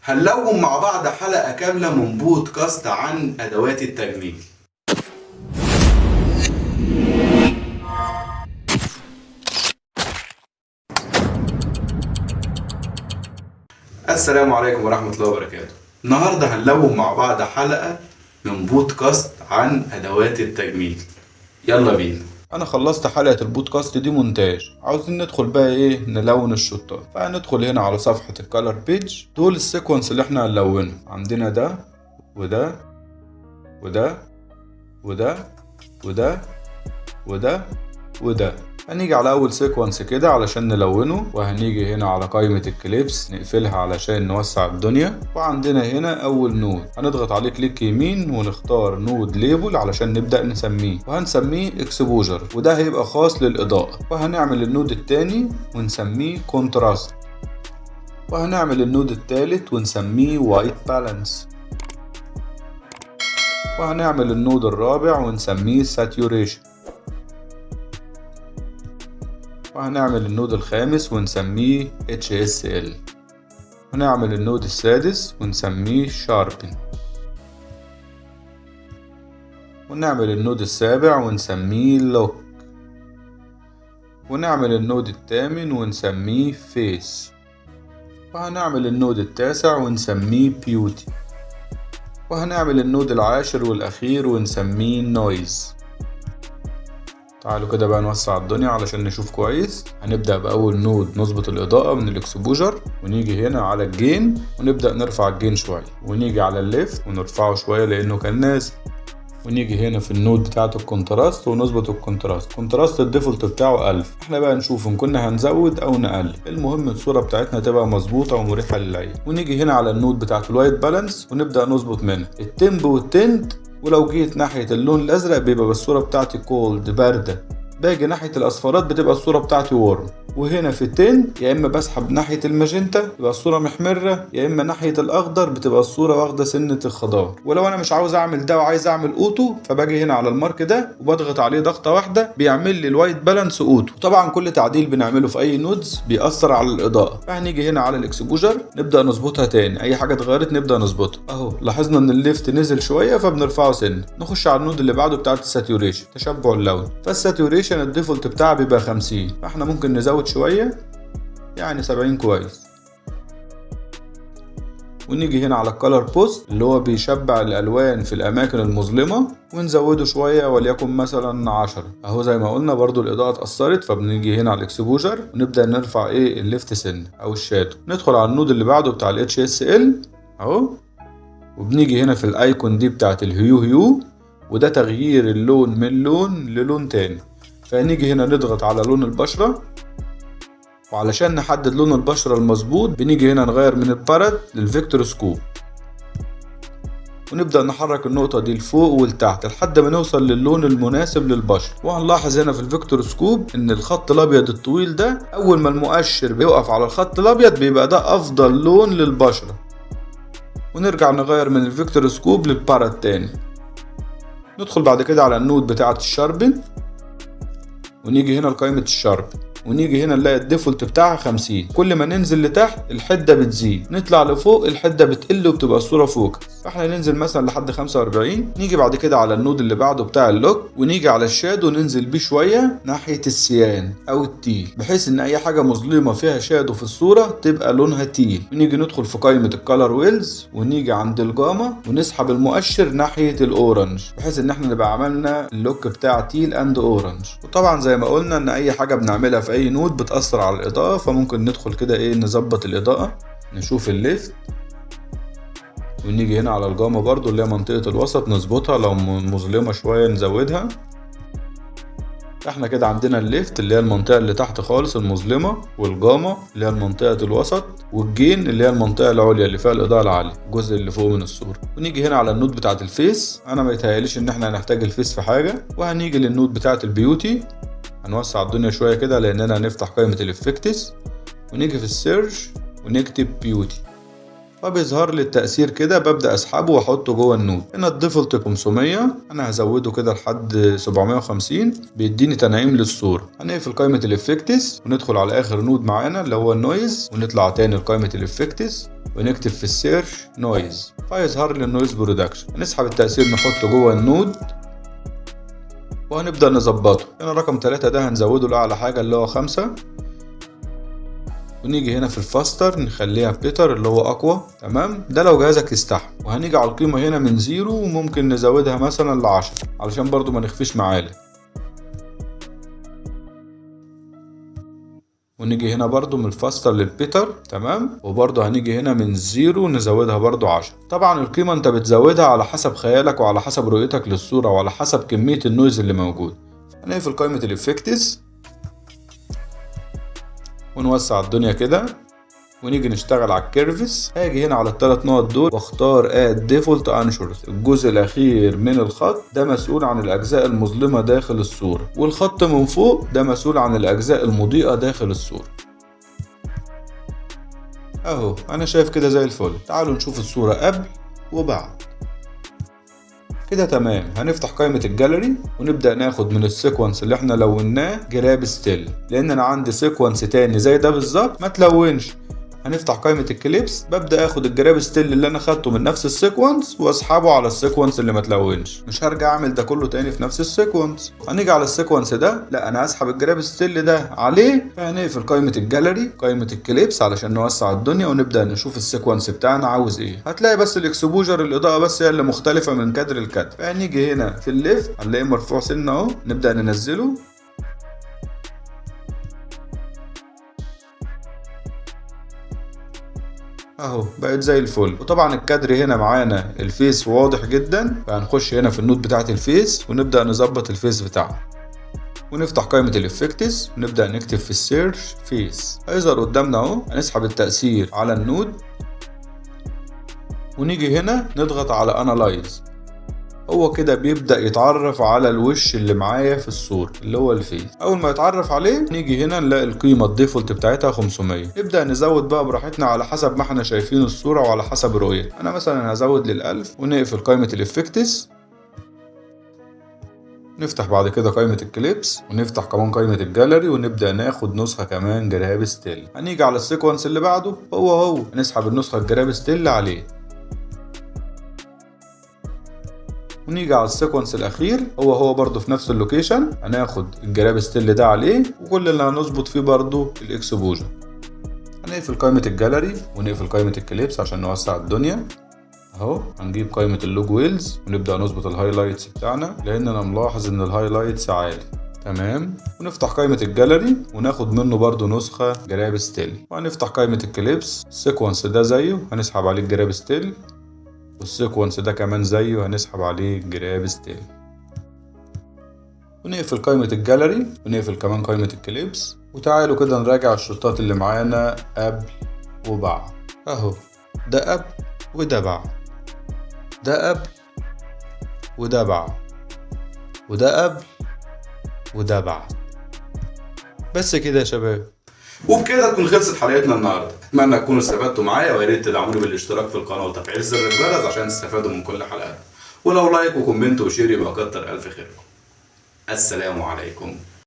هنلون مع بعض حلقة كاملة من بودكاست عن أدوات التجميل. السلام عليكم ورحمة الله وبركاته. النهاردة هنلون مع بعض حلقة من بودكاست عن أدوات التجميل. يلا بينا. انا خلصت حلقة البودكاست دي مونتاج، عاوزين ندخل بقى ايه نلون الشطات. فهندخل هنا على صفحة ال color page، دول ال sequence اللي احنا هنلونه. عندنا ده وده وده وده وده وده وده. هنيجي على اول sequence كده علشان نلونه، وهنيجي هنا على قائمة ال clips نقفلها علشان نوسع الدنيا. وعندنا هنا اول node هنضغط عليه click يمين ونختار node label علشان نبدأ نسميه، وهنسميه exposure وده هيبقى خاص للإضاءة. وهنعمل ال node التاني ونسميه contrast، وهنعمل ال node التالت ونسميه white balance، وهنعمل ال node الرابع ونسميه saturation، وهنعمل ال node الخامس ونسميه HSL، ونعمل ال node السادس ونسميه Sharpen، ونعمل ال node السابع ونسميه Look، ونعمل ال node الثامن ونسميه Face، وهنعمل ال node التاسع ونسميه Beauty، وهنعمل ال node العاشر والأخير ونسميه Noise. تعالوا كده بقى نوسع الدنيا علشان نشوف كويس. هنبدأ بأول node نظبط الإضاءة من ال exposure، ونيجي هنا على ال gain ونبدأ نرفع ال gain شوية، ونيجي على ال lift ونرفعه شوية لأنه كان نازل، ونيجي هنا في ال node بتاعة ال contrast ونظبط ال contrast. contrast ال default بتاعه 1000، احنا بقى نشوف ان كنا هنزود او نقلل، المهم الصورة بتاعتنا تبقى مظبوطة ومريحة للعين. ونيجي هنا على ال node بتاعة ال white balance ونبدأ نظبط منها ال temp وال tint، ولو جيت ناحية اللون الأزرق بيبقى بالصورة بتاعتي cold باردة، باجي ناحية الأصفرات بتبقى الصورة بتاعتي warm. وهنا في ال tint يا إما بسحب ناحية الماجنتا بتبقى الصورة محمرة، يا إما ناحية الأخضر بتبقى الصورة واخدة سنة الخضار. ولو أنا مش عاوز أعمل ده وعايز أعمل auto، فباجي هنا على ال mark ده وبضغط عليه ضغطة واحدة بيعمل لي ال white balance auto. طبعا كل تعديل بنعمله في أي nodes بيأثر على الإضاءة، فهنيجي هنا على ال exposure نبدأ نظبطها تاني، أي حاجة اتغيرت نبدأ نظبطها. أهو لاحظنا إن ال lift نزل شوية فبنرفعه سنة. نخش على ال node اللي بعده بتاعة ال saturation تشبع اللون، فال saturation ال default بتاعه بيبقى 50، فاحنا ممكن نزود شوية يعني 70 كويس. ونيجي هنا على ال color boost اللي هو بيشبع الالوان في الاماكن المظلمة ونزوده شوية وليكن مثلا 10. اهو زي ما قلنا برضو الاضاءة اتأثرت، فبنيجي هنا على ال exposure ونبدأ نرفع ايه ال lift سن او ال shadow. ندخل على ال node اللي بعده بتاع ال HSL اهو، وبنيجي هنا في ال icon دي بتاعت ال hue، وده تغيير اللون من لون للون تاني. فنيجي هنا نضغط على لون البشرة، وعلشان نحدد لون البشرة المظبوط بنيجي هنا نغير من ال parade لل vectorscope، ونبدأ نحرك النقطة دي لفوق ولتحت لحد ما نوصل للون المناسب للبشرة. وهنلاحظ هنا في ال vectorscope ان الخط الابيض الطويل ده اول ما المؤشر بيقف على الخط الابيض بيبقى ده افضل لون للبشرة. ونرجع نغير من ال vectorscope لل parade تاني. ندخل بعد كده على ال node بتاعة ال sharpen، ونيجي هنا لقائمة ال sharp، ونيجي هنا نلاقي ال default بتاعها 50. كل ما ننزل لتحت الحدة بتزيد، نطلع لفوق الحدة بتقل وبتبقى الصورة focus. فاحنا ننزل مثلا لحد 45. نيجي بعد كده على ال node اللي بعده بتاع ال look، ونيجي على ال shadow ننزل بيه شوية ناحية ال cyan او ال teal، بحيث ان اي حاجة مظلمة فيها shadow في الصورة تبقى لونها teal. ونيجي ندخل في قائمة ال color wheels ونيجي عند الجاما ونسحب المؤشر ناحية ال orange، بحيث ان احنا نبقى عملنا ال look بتاع teal and orange. وطبعا زي ما قلنا ان اي حاجة بنعملها في اي node بتأثر على الإضاءة، فممكن ندخل كده ايه نظبط الإضاءة، نشوف ال lift، ونيجي هنا على الجاما برضو اللي هي منطقة الوسط نظبطها، لو مظلمة شوية نزودها. احنا كده عندنا ال lift اللي هي المنطقة اللي تحت خالص المظلمة، والجاما اللي هي المنطقة الوسط، وال gain اللي هي المنطقة العليا اللي فيها الإضاءة العالية الجزء اللي فوق من الصورة. ونيجي هنا على ال node بتاعة ال face، انا ما يتهيأليش ان احنا هنحتاج ال face في حاجة. وهنيجي لل node بتاعة ال beauty، هنوسع الدنيا شوية كده لأننا هنفتح قائمة ال effects، ونيجي في ال search ونكتب beauty، فبيظهر لي التأثير كده، ببدأ أسحبه وأحطه جوه ال node. هنا ال default 500، أنا هزوده كده لحد 750، بيديني تنعيم للصورة. هنقفل قائمة ال effects وندخل على آخر node معانا اللي هو ال noise، ونطلع تاني لقائمة ال effects ونكتب في ال search noise، فيظهر لي ال noise production. هنسحب التأثير نحطه جوه ال node وهنبدأ نظبطه. هنا رقم 3 ده هنزوده لأعلى حاجة اللي هو 5، ونيجي هنا في ال faster نخليها better اللي هو اقوى. تمام، ده لو جهازك يستحمل. وهنيجي على القيمة هنا من 0 وممكن نزودها مثلا ل10 علشان برضو ما نخفيش معالي. ونيجي هنا برضو من ال faster لل better. تمام، وبرضو هنيجي هنا من 0 نزودها برضو 10. طبعا القيمة انت بتزودها على حسب خيالك وعلى حسب رؤيتك للصورة وعلى حسب كمية ال noise اللي موجود. هنقفل قائمة ال effects ونوسع الدنيا كده، ونيجي نشتغل على ال curves. هاجي هنا على الثلاث نقط دول واختار add default anchors. الجزء الاخير من الخط ده مسؤول عن الاجزاء المظلمة داخل الصورة، والخط من فوق ده مسؤول عن الاجزاء المضيئة داخل الصورة. اهو انا شايف كده زي الفل. تعالوا نشوف الصورة قبل وبعد كده. تمام، هنفتح قائمة الجاليري ونبدأ ناخد من ال sequence اللي احنا لوناه grab still، لان انا عندي sequence تاني زي ده بالظبط ما تلونش. هنفتح قائمة ال clips، ببدأ اخد ال grab still اللي انا خدته من نفس ال sequence واسحبه على ال sequence اللي ما تلونش. مش هرجع اعمل ده كله تاني في نفس ال sequence. هنيجي على ال sequence ده، لا انا هسحب ال grab still ده عليه. فهنقفل قائمة الجاليري قائمة ال clips علشان نوسع الدنيا ونبدأ نشوف ال sequence بتاعنا عاوز ايه. هتلاقي بس ال exposure الاضاءة بس هي اللي مختلفة من كادر لكادر. فهنيجي هنا في ال left هنلاقيه مرفوع سنة اهو، نبدأ ننزله. اهو بقت زي الفل. وطبعا الكادر هنا معانا ال face واضح جدا، فهنخش هنا في ال node بتاعه ال face ونبدا نظبط ال face بتاعنا. ونفتح قائمة ال effects ونبدا نكتب في ال search face، هيظهر قدامنا اهو. هنسحب التاثير على ال node ونيجي هنا نضغط على analyze. هو كده بيبدأ يتعرف على الوش اللي معايا في الصورة اللي هو ال face. أول ما يتعرف عليه نيجي هنا نلاقي القيمة ال default بتاعتها 500. نبدأ نزود بقى براحتنا على حسب ما احنا شايفين الصورة وعلى حسب رؤيتنا. أنا مثلا هزود لل1000 ونقفل قائمة ال effects. نفتح بعد كده قائمة ال clips ونفتح كمان قائمة الجاليري ونبدأ ناخد نسخة كمان grab still. هنيجي على ال sequence اللي بعده هو هنسحب النسخة ال grab still عليه. ونيجي على ال sequence الاخير هو برضو في نفس ال location، هناخد ال grab still ده عليه، وكل اللي هنظبط فيه برضو ال exposure. هنقفل قائمة الجاليري ونقفل قائمة ال clips عشان نوسع الدنيا اهو. هنجيب قائمة ال log wheels ونبدأ نظبط ال highlights بتاعنا لان انا ملاحظ ان ال highlights عالي. تمام، ونفتح قائمة الجاليري وناخد منه برضو نسخة grab still. وهنفتح قائمة ال clips، ال sequence ده زيه هنسحب عليه ال grab still، وال sequence ده كمان زيه هنسحب عليه grab still. ونقفل قائمة الجاليري ونقفل كمان قائمة ال clips. وتعالوا كده نراجع الشوتات اللي معانا قبل وبعد. اهو ده قبل وده بعد، ده قبل وده بعد، وده قبل وده بعد. بس كده يا شباب. وبكده تكون خلصت حلقتنا النهارده. اتمنى تكونوا استفدتوا معايا، ويا ريت تدعموني بالاشتراك في القناة وتفعيل زر الجرس عشان تستفادوا من كل حلقاتنا. ولو like و comment و share يبقى كتر الف خيركم. السلام عليكم.